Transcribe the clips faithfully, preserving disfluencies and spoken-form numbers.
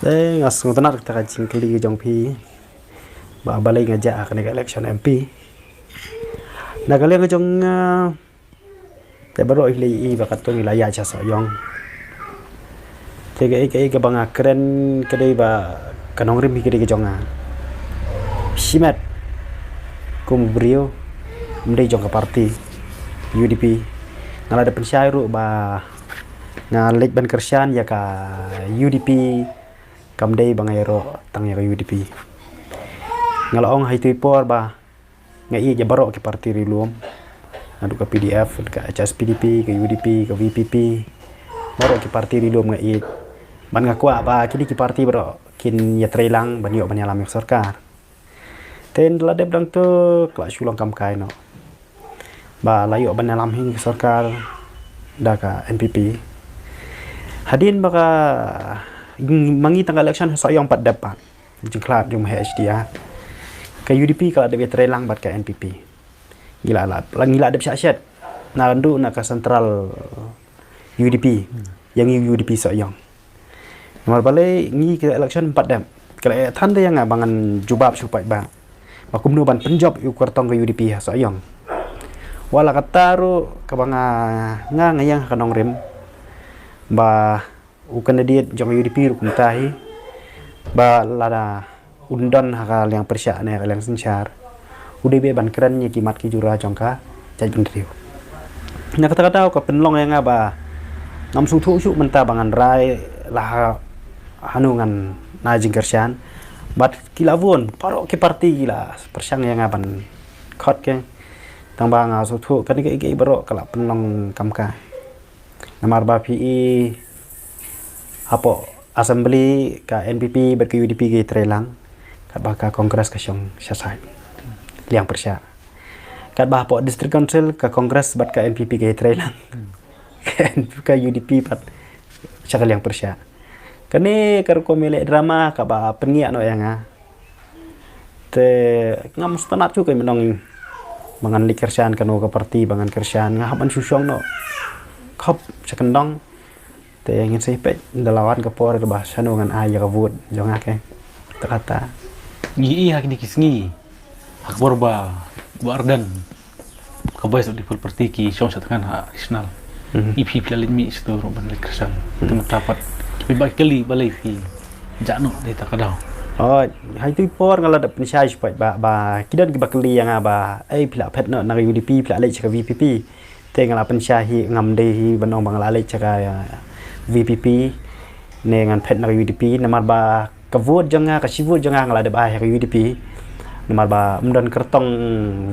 Te nga sngewtynnat kata ka jingkylli ka jong phi. Ba balei nga jah ha kane ka election M P. Na ka liang ka jong nga, te baroh hi la ïohi ba katto ngi la ïaid sha Sohiong. Te kaei kaei kaba nga kren ka dei ba ka nongrim hi ka dei ka jong nga. Shimet kum u briew, ym dei jong ka party U D P. Nga la dep pynshai ruh ba nga leit ban kyrshan ïa ka U D P, kam dei ba nga ïaroh tang ïa ka U D P. Nga la ong ha itu i por ba nga ïeit ïa baroh ki party ri lum, naduh ka P D F, ka H S P D P, ka U D P, ka V P P. Baroh ki party ri lum nga ïeit. Ban nga kwah ba kine ki party baroh kin ïatreilang ban ïoh ban ïalam ïa ka sorkar. Te ynda la dep dang tu ka la shu long kam kai noh. Ba la ïoh ban ïalam hi ka sorkar da ka N P P. Hadien ba ka ma ngi tang ka election ha Sohiong pat dep pat. Jingkhlad jong ma H D A. Ka U D P ka la dep ïatreilang bad ka N P P. Ngi la la, la ngi la dep shah shet. Naduh na ka central U D P. Ïa ngi U D P Sohiong. Namar balei ngi ka election pat dep. Ka la ïathan da ïa nga ba ngan jubab shu paidbah. Ba kumno ban pynjop ïa u kyrtong ka U D P ha Sohiong. Wat la katta ruh kaba nga nga nga ïeng ha ka nongrim. Ba u candidate jong U D P ruh kumta hi. Ba lada un don ha ka liang pyrshah ne ha ka liang synshar, u dei beit ban kren ïa ki mat ki jura jong ka jaitbynriew. Na kata ka daw ka pynlong ïa nga ba ngam sngewthuh shuh mynta ba ngan rai la ha, hano ngan ai jingkyrshan. Bad ki la bun, baroh ki party ki la pyrshang ïa nga ban khot ke. Tang ba nga sngewthuh kane kaei kaei baroh ka la pynlong kam kai. Namar ba phi i hapoh Assembly ka N P P bad ka U D P ki treilang. Katba ka Congress ka shong sha side. Liang pyrshah. Katba hapoh District Council ka Congress bad ka N P P ki treilang. Ka U D P pat sha ka liang pyrshah. Kane ka rukom ïaleh drama kaba pynïaid noh ïa nga. Te ngam sngewtynnat shuh ka mynta ba ngan leit kyrshan kano ka party ba ngan kyrshan, nga hap ban shu shong noh. Khop sha kyndong. Te ngin sa ïa peit ynda la wan ka por kaba shano ngan ai ïa ka vote jong nga ke. Te kata. Ngi i ha kine ki sngi ha ka por ba, ba Ardent ka bai sa dipul party ki shong sha tngan ha additional. Mhm. I phi phi la leit mih sha tu ruh ban leit kyrshan. Mhm. Te mynta pat ki ba kylli balei phi jah noh dei ta ka daw. Oh, ha itu i por nga la dep pynshai shuh pat ba, ba ki don kiba kylli ïa nga ba ei phi la phet noh na ka U D P, phi la leit sha ka V P P. Te nga la pynshai hi ngam dei hi ban ong ba nga la leit sha ka, ïa, V P P. Ne ngan phet na ka U D P namar ba ka vote jong nga, ka shi vote jong nga nga la dep ai ha ka U D P. Namar ba ym don kyrtong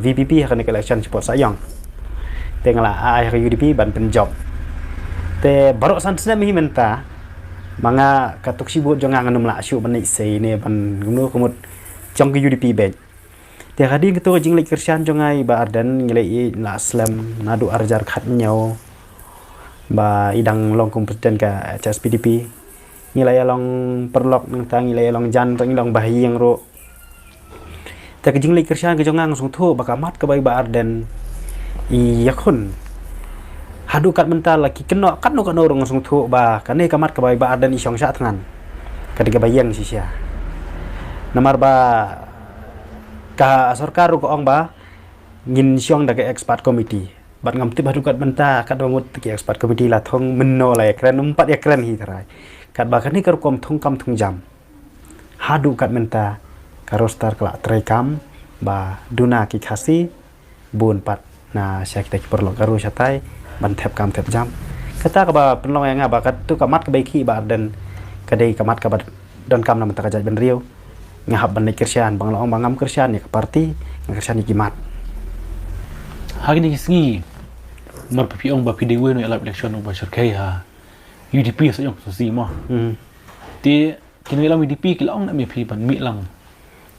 V P P ha kane ka election shapoh Sohiong. Te nga la ai ha ka U D P ban pynjop. Te baroh san snem hi mynta ma nga kato ka shi vote jong nga ngan ym lah shuh ban leit sei ne ban kumno ka mut jong ka U D P beit. Te hadien kato ka jingleit kyrshan jong nga i Bah Ardent ngi la ïohi la slem naduh ar hajar khathynñiew ba i dang long kum president ka H S P D P. Ngi la ïa long paralok nangta ngi la ïa long jan, ngi long bahaïing ruh. Te ka jingleit kyrshan ka jong nga nga sngewthuh ba ka mat kaba i Bah Ardent i ïakhun. Haduh kat mynta la ki kynnoh katno katno ruh nga sngewthuh ba kane ka mat kaba i Bah Ardent i shong shah thngan. Ka dei kaba ïeng shisha. Namar ba ka sorkar ruh ka ong ba ngin shong da ka expert committee. Bad ngam tip haduh kat mynta katba mut ki expert committee la thung mynno la ïakren, ym pat ïakren hi tharai. Katba kane ka rukom thung kam thung jam. Haduh kat mynta ka roster ka la treikam ba duna ki Khasi bun pat na sha kita ki paralok Garo shatai ban thep kam thep jam. Kata kaba pynlong ïa nga ba kato ka mat kaba i khih Bah Ardent ka dei ka mat kaba donkam na bynta ka jaitbynriew. Nga hap ban leit kyrshan, ba nga la ong ba ngam kyrshan ïa ka party, nga kyrshan ïa ki mat. Ha kine ki sngi mar phi ong ba phi dei wei na ïalap election ba shyrkhei ha U D P sa ïong sa si mo. Hmm. Te kine ki ïalam U D P ki la ong na me phi ban mih lang.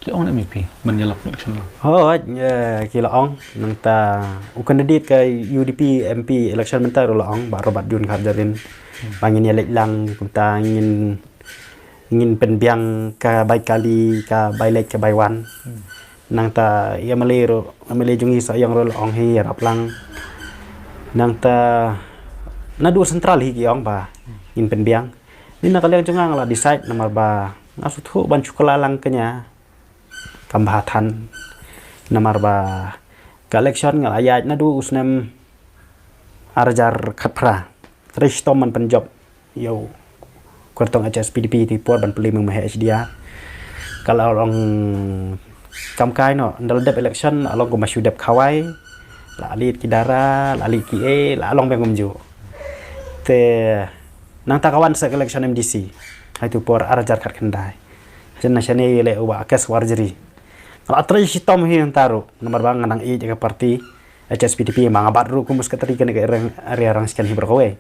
Ki ong na me phi ban ïalap election lang. Hooid, eh, ki la ong nangta u candidate ka U D P M P election mynta ruh la ong Bah Robert June Kharjahrin. Hmm. Ba ngin ïaleit lang kumta ngin, ngin pynbiang ka bai kali, ka bai leit ka bai wan. Hmm. Nangta i M L A ruh, M L A jong ngi sa ïong ruh la ong hi ïarap lang. Nangta naduh central hi ki ong ba ngin pynbiang. Ni na ka liang jong nga nga la decide namar ba nga sngewthuh ban shu kylla lang kane kam bha than. Namar ba ka election nga la ïaid naduh u snem ar hajar khatphra. Trei shitom ban pynjop ïa u kyrtong H S P D P, te por ban plie mynta H D R. Ka la long kam kai noh, ynda la dep election la long kumba shu dep khawai. La leit ki dara, la leit ki ei, la long biang kumjuh. Te nangta ka wan sa ka election M D C ha itu por ar hajar khatkhyndai. Shen na shane ïa leh u Bah Kes Warjri. Nga la trei shitom hi hangta ruh namar ba nga nang ïeit ïa ka party H S P D P, ma nga bat ruh kum u secretary kane ka Area Rangshken hi baroh kawei.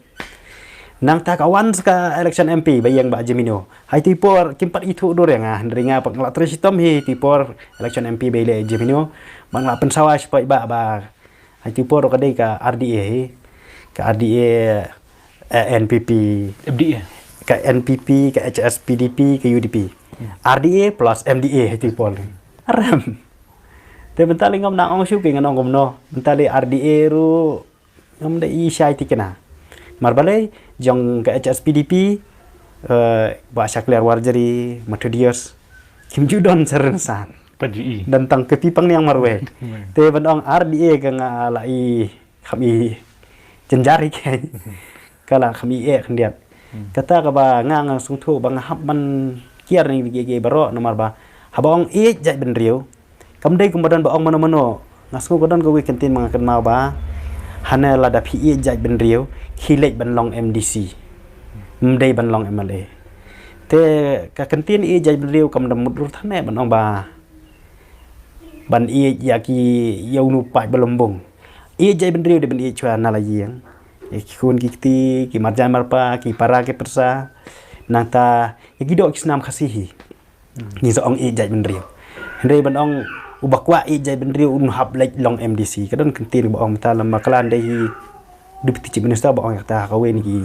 Nangta ka wan sa ka election M P ba ïeng Bah Jemino. Ha itu por kim pat ithuh dur ïa nga, hynrei nga pat nga la trei shitom hi itu por election M P ba ïaleh Jemino. Ba nga la pynsawa shapoh ba, ba ha itu por ka dei ka R D A hi. Ka R D A, eh, N P P. F D A. Ka N P P, ka H S P D P, ka U D P. R D A plus M D A ha itu por. Aram. Te mynta lei ngam nang ong shuh ki ngan ong kumno. Mynta lei R D A ruh ngam da i shai tikna. Namar balei jong ka H S P D P, eh, Bah Shakliar Warjri, Methodius, kim ju don sa rynsan. Pat ju i. Don tang ka pipang niang marwei. Te ban ong R D A ka nga la i kham i jynjar hi ke. Ka la kham i eh khyndiat. Kata kaba nga nga sngewthuh ba nga hap ban kiar ni ki ki baroh namar ba haba ong ïeit jaitbynriew. Kam dei kumba don ba ong mano mano. Nga sngew ka don kawei ka ktien ba nga kynmaw ba hane lada phi ïeit jaitbynriew, khie leit ban long M D C. Ym dei ban long M L A. Te ka ktien ïeit jaitbynriew kam da mut ruh than ban ong ba ban ïeit ïa ki ïa u nu paid ba lymbung. Ïeit jaitbynriew dei ban ïeit shuwa na la ïing. Ïa ki khun ki kti, ki marjan marpa, ki para ki pyrsa. Nangta ïa ki doh ki snam Khasi hi. Ngi sa ong ïeit jaitbynriew. Hynrei ban ong uba kwah ïeit jaitbynriew un hap leit long M D C. Ka don ka ktien ba ong mynta lem bakla dei hi Deputy Chief Minister ba ong ïa kata ha kawei na ki,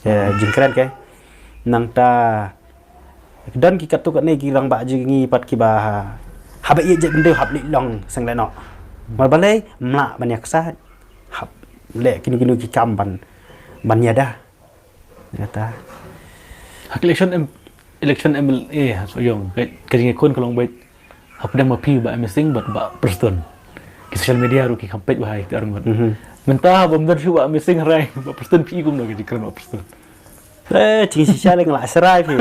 eh, jingkren ke. Nangta ka don ki katto katne ki rangbah jong ngi pat kiba haba ïeit jaitbynriew hap leit long seng lehnoh. Namar balei, mlak ban ïaksaid, hap leh kino kino ki kam ban, ban ïada. Kata. Ha ka election M, election M L A ha Sohiong, ka, ka jingïakhun ka long beit hapdeng ma phi Bah Amazing bad Bah Prestone. Ki social media ruh ki kham peit ba hai ki arngut. Mynta bym don shuh Bah Amazing, hynrei Bah Prestone phi i kumno ka jingkren Bah Prestone? Eh, jing shisha lei nga la serai phi.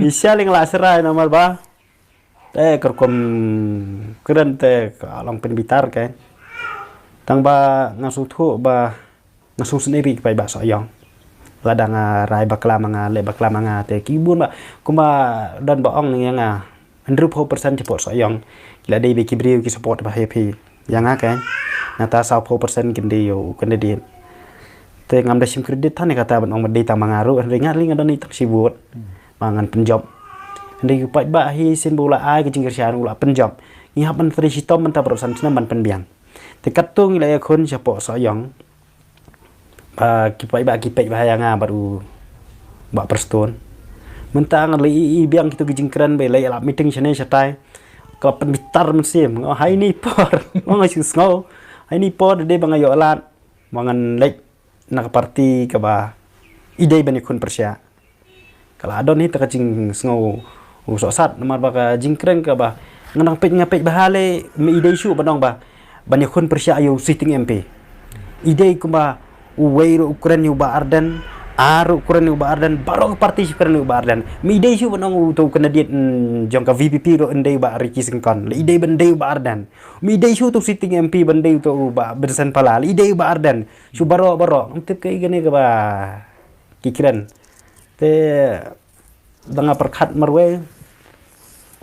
Shisha lei nga la serai namar ba te ka rukom kren te ka long pynbitar ke. Tang ba nga sngewthuh ba nga sngewsynei bad ki paidbah Sohiong. Lada nga rai bakla ma nga, leh bakla ma nga te ki bun ba kumba don ba ong ïa nga hynriewphew percent shapoh Sohiong ki la dei ba ki briew ki support ba ha phi. Ïa nga kan, nangta sawphew percent kin dei ïa u candidate. Te ngam da shim credit than ïa kata ban ong ba dei tang ma nga ruh, hynrei nga lei nga don i tang shi vote ba ngan pynjop. Hynrei ki paidbah hi sien ba u la ai ka jingkyrshan u la pynjop. Ngi hap ban trei shitom mynta baroh san snem ban pynbiang. Te katto ngi la ïakhun shapoh Sohiong. Ba ki paidbah ki peit ba ha ïa nga bad u Bah Prestone. Mynta nga lei i, i biang kito ki jingkren ba lei lap meeting shane shatai. Ka la pynbitar mynsiem nga ha ini i por. Nga shu sngew ha ini i por dei ba nga ïoh lad ba ngan leit na ka party kaba i dei ban ïakhun pyrshah. Ka la don hi ta ka jingsngew u sohsat namar ba ka jingkren kaba nga nang peit nga peit ba ha lei, me i dei shuh ban ong ba ban ïakhun pyrshah ïa u sitting M P. I dei kumba uwei ruh u kren ïa u Bah Ardent, ar ruh u kren ïa u Bah Ardent, baroh ka party shu kren ïa u Bah Ardent. Me i dei shuh ban ong uto u candidate, mm, jong ka V P P ruh un dei u Bah Ricky Syngkon. Lei i dei ban dei u Bah Ardent. Me i dei shuh uto u sitting M P ban dei uto u Bah Vincent Pala. Lei i dei u Bah Ardent. Shu baroh baroh. Ngam tip kaei kane kaba ki kren. Te da nga pyrkhat marwei.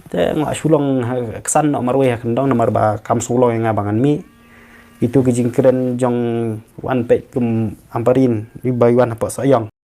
Te nga shu long ha, ksan noh marwei ha kyndong namar ba kam shu long ïa nga ba ngan mih. Itu ki jingkren jong wan peit kum Ampareen, i ba i wan hapoh Sohiong.